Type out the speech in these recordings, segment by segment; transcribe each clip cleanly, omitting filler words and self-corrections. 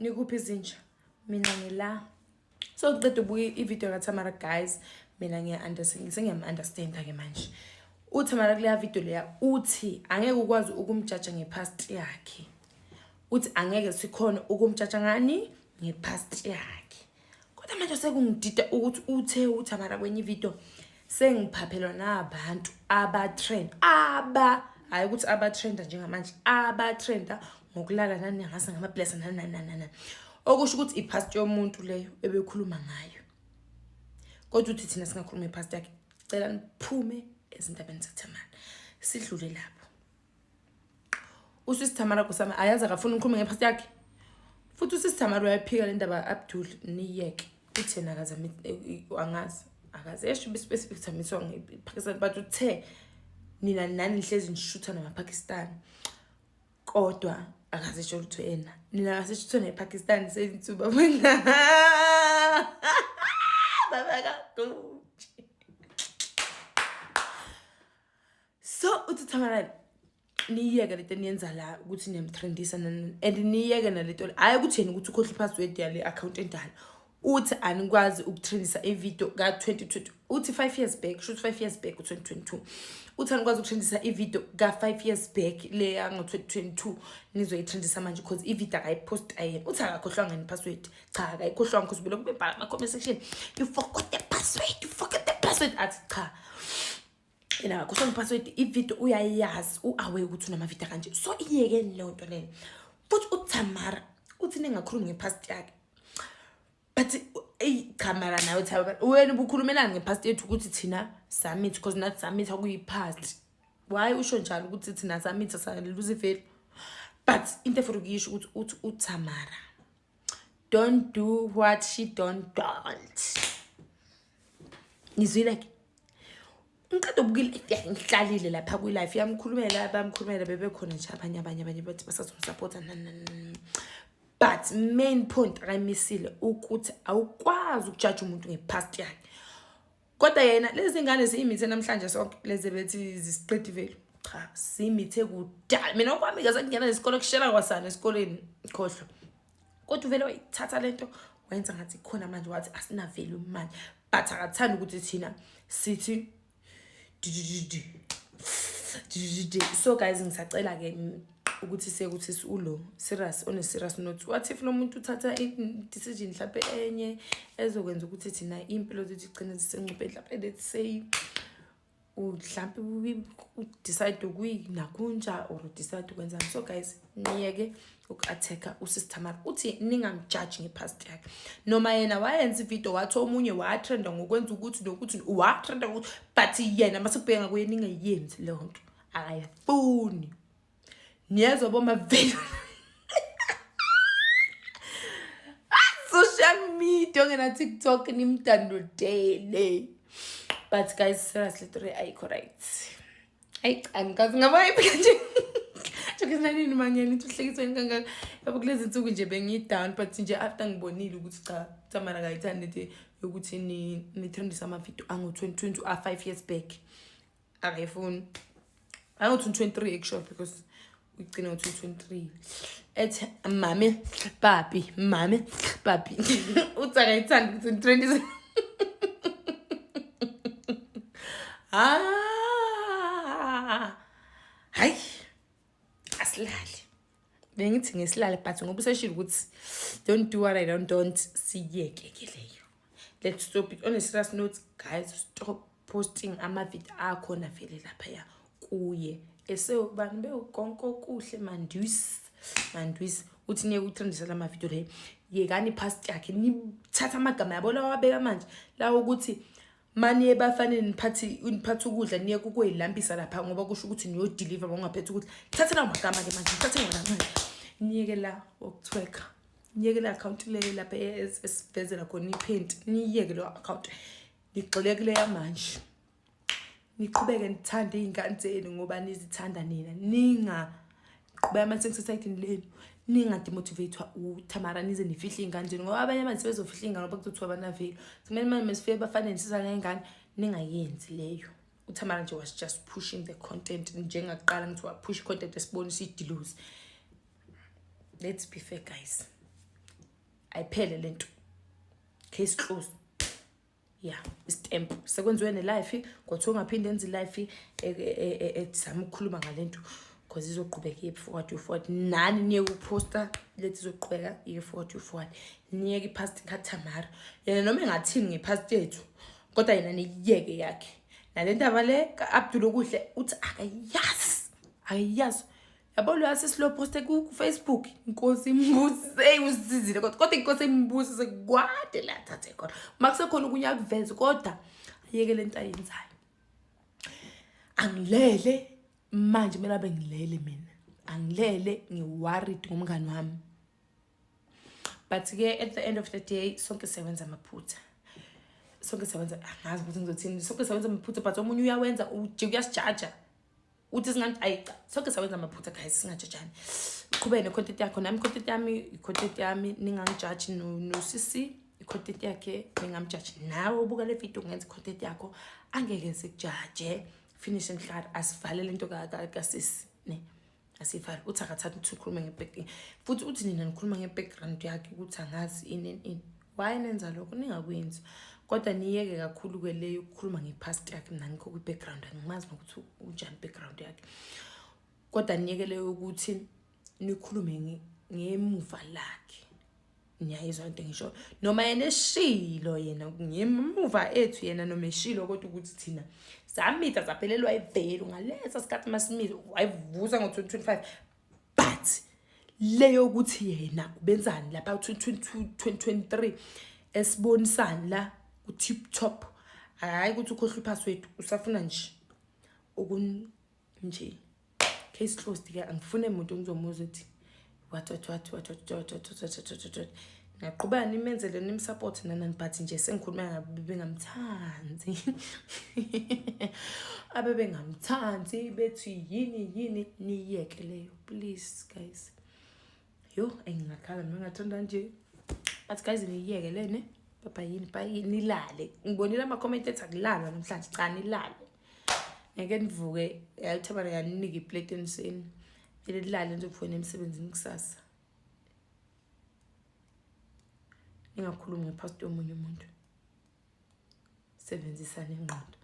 Nikuphi izinja? Mina ngila. So ngiqeda ubuka i-video kaTamara guys, mina ngiya-understand, sengiyam-understanda ke manje. UTamara kuleya video leya uthi angeke ukwazi ukumjaja ngepast yakhe. Uthi angeke sikhona ukumjaja ngani ngepast yakhe. Kodwa manje sekungidida ukuthi uthe uTamara kwenye ivideo sengiphaphelwa nabantu abatrend aba hayi ukuthi abatrenda njengamanje abatrenda ngokulala nani ngase ngamablesser nani nani nani nani okusho ukuthi ipast yomuntu leyo ebekhuluma ngayo kodwa uthi thina singakhuluma ipast yakhe cela niphume ezindabeni zaThamara sidlule lapho usisi Thamara kusama ayazi akafuni ukukhuluma ngepast yakhe futhi usisi Thamara uyayiphika le ndaba Abdul niyeke uthi yena akaze angazi akaze esho specific thamiswa ngePakistan but uthe nina nani nihlezi nishutha namaPakistan kodwa akaze esho lutho yena nina akaseshutha nePakistan senithuba mina baba kaGucci so uthi Thamara niyeke lento eniyenza la ukuthi niyamtrendisa and niyeke nalento hhayi ukuthi yena ukuthi ukhohle i-password yale account endala uthi anikwazi ukutrendisa ividiyo ka-2020 uthi 5 years back shuthi 5 years back u-2022 uthi anikwazi ukutrendisa ividiyo ka-5 years back le yango-2022 nizoyitrendisa manje because ividiyo akayiphosta yena uthi akakhohlwanga ne-password cha akayikhohlwanga because belokhu bebhala ama-comment section you forgot the password you forgot the password athi cha yena akakhohlwa ngepassword ividiyo uyayazi u-aware ukuthi unamavidiyo kanje so iyekeni leyo nto leyo futhi uTamara uthi ningakhulumi ngepast yakhe but eyi cha mara nawe Thamara wena ubukhulumelani ngepast yethu ukuthi thina samitha because nathi samitha kuyi-past why usho njalo ukuthi thina samitha saluza ivelu but into efuna ukuyisho ukuthi uthi uTamara don't do what she don't don't nizwile ke ngiqeda ukubuka ilife ngihlalile lapha kwi-life yamkhulumela bamkhulumela bebekhona nje abanye abanye abanye bathi basazomsapotha but main point akayimisile ukuthi awukwazi ukujaja umuntu ngepast yakhe kodwa yena lezi ngane ziyimithe namhlanje sonke lezi bethi zisiqeda ivelu cha simithe kudala mina okwami-ke sekungena nesikole kushela kwasana esikoleni khohlwa kodwa uvele wayithatha lento wayenza ngathi khona manje wathi asinavelu manje but akathandi ukuthi thina sithi so guys ngisacela ke ukuthi sekuthi ulo serious on a serious note what if lo muntu uthatha i-decision mhlawumbe enye ezokwenza ukuthi thina iy'mpilo zethu igcine zisengcupheni mhlawumbe let's say mhlawumbe udecide ukuyinakunja or udecide ukwenzani so guys niyeke uku-attack-a usisi Thamara uthi ningamjaji ngepast yakhe noma yena wayenza ividiyo wathi omunye watrenda ngokwenza ukuthi nokuthi watrenda ngokuthi but yena masekubheka ngakuye ningayenzi leyo nto akayifuni niyezwa bomavela social media ongena TikTok nimdownloadele but guys seriously three ayikho right ayi angikazi ngaba happy kanje nje sinanini mangena into uhlekisweni kangaka yabo kulezi nsuku nje bengiyi-down but nje after ngibonile ukuthi cha Thamara akayithandi nje yokuthi nithrendise amavidiyo ango-2020 a-5 years back akayifuni ango-2023 actually because uyigcina ngo-2023 ethi mame papi mame papi uthi akayithandi ukuthi nithrendise ah hayi asilali bengithi ngesilale but ngoba useshilo ukuthi don't do what I don't don't siyeke ke leyo let's stop it on a serious note guys stop posting amavidiyo akhona vele laphaya kuye esewubani bewukonke okuhle mandwisi mandwisi uthi niyeke ukutrendisa la mavidiyo leyo yekani ipast yakhe nithatha amagama yabo lawa wabeka manje lawo ukuthi maniye bafanele niphathe niphathe ukudla niye kukwelambisa lapha ngoba kusho ukuthi niyodeliver uma ungaphethe ukudla thathe lawo magama ke manje thathe wona manje niyeke la okuthweka niyeke le account leyo lapha esivezela khona iphenti niyeke leyo account nigxile kule yamanje niqhubeke nithande iy'ngane zenu ngoba nizithanda nina ningaqhubeka manje sengisesayidini lenu ningademotivathwa uThamara nize nifihle iy'ngane zenu ngoba abanye manje sebezofihla iy'ngane ngoba kuzothiwa banavelo kumele manje mesifike bafanele nisizane ngey'ngane ningayenzi leyo uThamara nje was just pushing the content njengakuqala ngithi waphusha i-content esibonisa idilozi let's be fair guys Ayiphele lento, case closed. Ya, istamp sekwenziwe ne-life, kwathiwa ungaphinde enze i-life ezama ukukhuluma ngale nto, because izoqhubeka iye forward, you forward. Nani niyeke ukuphosta lethi izoqhubeka iye forward, you forward. Niyeke i-past kaTamara, yena noma engathini nge-past yethu, kodwa yena niyiyeke yakhe. Nale ndaba le ka-Abdul Okuhle, uthi akayazi, akayazi. Yabo, lo yasisi poste ku-Facebook, inkosi imbusise, usizile, kodwa inkosi imbusise kwade la thathe khona. Uma kusekhona okunye akuveze, kodwa ayeke lento ayenzayo. Angilele manje, kumele abe ngilele mina, angilele, ngi-worried ngomngani wami. But-ke at the end of the day, sonke siyawenza amaphutha, sonke siyawenza. Angazi ukuthi ngizothini, sonke siyawenza amaphutha, but omunye uyawenza, ujike uyasijaja, uthi singathi ayi cha. Sonke sawenza amaphutha guys, singajajani. Qhubeke ne-content yakho, nami i-content yami, i-content yami, ningangijaji. Nosisi i-content yakhe, ningamjaji. Nawe ubuka le video, ungenza i-content yakho, angeke sikujaje. Finish enhlala, asivale lento kasisi ne, asivale. Uthi akathatha ukuthi ukhulume nge futhi uthi nina nikhuluma nge-background yakhe, ukuthi angazi ini ini. Why nenza lokho? Ningakwenzi, kodwa niyeke kakhulu-ke le yokukhuluma nge-past yakhe. Mina ngikho kwi-background, angimazi nokuthi unjani background yakhe, kodwa niyeke le yokuthi nikhulume ngemuva lakhe. Niyayizwa into ngisho, noma yena eshilo yena ngemuva ethu, yena noma eshilo, kodwa ukuthi thina samitha, saphelelwa i-value ngalesa sikhathi masimile, wayivusa ngo-2025. But le yokuthi yena ubenzani lapha 2022, 2023, esibonisani la ku-tip top, hhayi ukuthi ukhohlwa i-password, usafuna nje ukun nje. Case closed ke. Angifune muntu ngizomuzwa ukuthi what what what what what what what what what what what. Ngiyaqhubeka nimenzele, nimsupport nanani, but nje sengikhuluma ngabe bengamthandi, abe bengamthandi, bethi yini yini. Niyeke leyo please guys. Yo, engingakhala mina ngathanda nje, but guys, niyeke lene. Baba yini, bye, nilale. Ngibonile ama-comment ethi akulalwa namhlanje. Cha, nilale, ngeke nivuke yayithabana, yaninika iplate eniseni, kumele nilale, nizophuma emsebenzini kusasa. Ningakhulumi nge-past yomunye umuntu, sebenzisani ingqondo.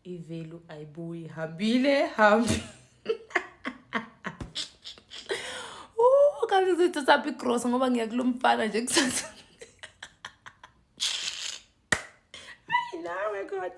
I-value ayibuyi, hambile hambi. Kanti sithi saphi igrosa, ngoba ngiya kulo mfana nje kusasa. Hayi nawe kodwa.